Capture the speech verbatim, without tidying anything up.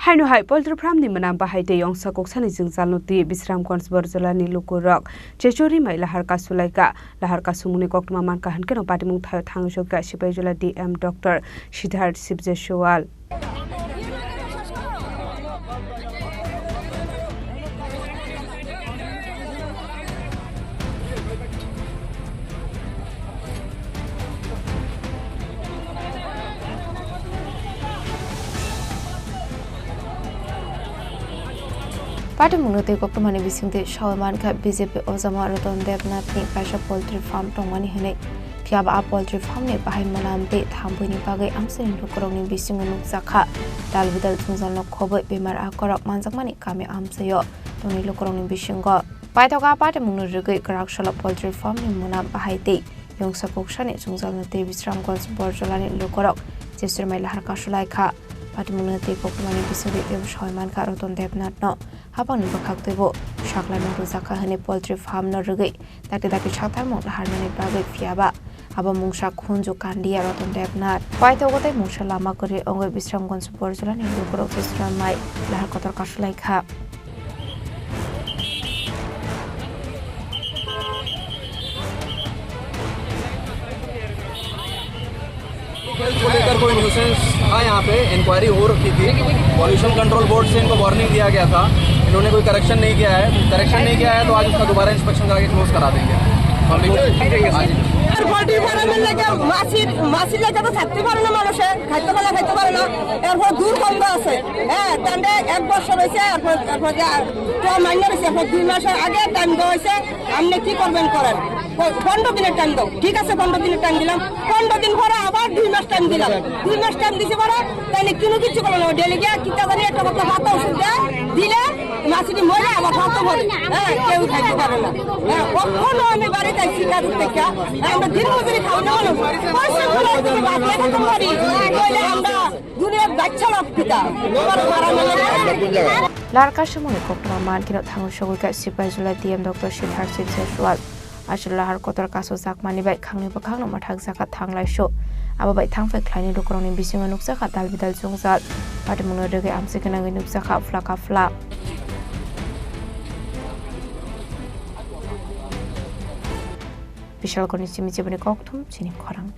Haino hai poultry farm ni mwnam bahai tei yongsa koksani jwngjalno twi Bisramganj Borjolani lukurok Chechori mai lahar kasulaikha. Lahar kasumungni koktwma mankha hwnkhe no patimung thaio thangwi sokha Sipaijala D M Doctor Siddharth Sibjeswal. Patimungno tei koktwmani bisingtwi sawi mankha B J P ojama Ratan Debnath ni kaisa poultry farm tongmani hwnwi. Phiya ba a poultry farm ni bahai mwnam tei thambuini bagwi amchaini lukurokni bisingo nukjakha. Dal bidal jwngjalno khobwi bemar akorok manjakmani kami amchaio tongni lukurokni bisingo. Paithakgo a patimungno rwgwi kwrak salo poultry farm ni mwnam bahai tei yongsa koksani jwngjalno tei Bisramganj Borjolani lukurok Chechori mai lahar kasulaikha. Patimungno tei koktwmani bisingtwi teibo sawi mankha Ratan Debnath no. Hapangni bwkhaktwibo saklaimung rwjakha hwnwi poultry farm no rwgwi dakti dakti saktharmung laharnani bagwi phiya ba abo mungsa khunju kanliya Ratan Debnath. Paithago tei mungsa lama kwrwi wngwi Bisramganj Borjolani lukurok Chechori mai lahar kotor kasulaikha. को लेकर कोई न्यूसेंस था यहाँ पे, इंक्वायरी हो रखी थी। Pollution control board से इनको वार्निंग दिया गया था, इन्होंने कोई करेक्शन नहीं किया है। करेक्शन नहीं किया है तो आज उसका दोबारा इंस्पेक्शन करा के क्लोज करा देंगे। हाँ जी। আর পোল্ট্রি ফার্মের লেগে মাছির, মাছির লেগে তো থাকতে পারে না মানুষে, খাইতে পারে না, খাইতে পারে না। এরপর দুর্গন্ধ আছে, হ্যাঁ, তাহলে এক বছর হয়েছে, এরপর, এরপর যে আর তো মাইনে হয়েছে, এরপর দুই মাস আগে টাইম দেওয়া হয়েছে, আপনি কি করবেন করেন, প-, পনেরো দিনের টাইম দাও। ঠিক আছে, পনেরো দিনের টাইম দিলাম। পনেরো দিন পরে আবার দুই মাস টাইম দিলাম। দুই মাস টাইম দিছে পরে তাইলে কোনো কিছু করলো না। ডেলি গিয়া কিতা জানি একটা কথা পাতা ওষুধ দেয়, দিলে মাছটি মরে আবার ভাত করে। হ্যাঁ, কেউ খাইতে পারে না। হ্যাঁ, কখনো আমি বাড়িতে আইছি কাজের থেকে। হ্যাঁ, আমরা দিন মজুরি খাওয়া না মানুষ। পরিশ্রম করে যদি ভাত খেতে পারি, তাহলে আমরা দুনিয়ার বাচ্চা লোক পিতা। তোমার মারা মেলে। Lahar kasumungni koktwma mankheno thango sogwi kha Sipaijala D M Doctor Siddharth Sibjeswal. Aswk lahar kotor kasu jakmani bai khangni bwkhakno mwthakjakha thanglaisu. Abo bai thangphai khlaini lukurokni bisingo nukjakha dal bidal jwngjal. Patimungno rwgwi amchai gwnangwi nukjakha phlaka phla. Bishalgarhni simi chiboni kokthum chini khorang.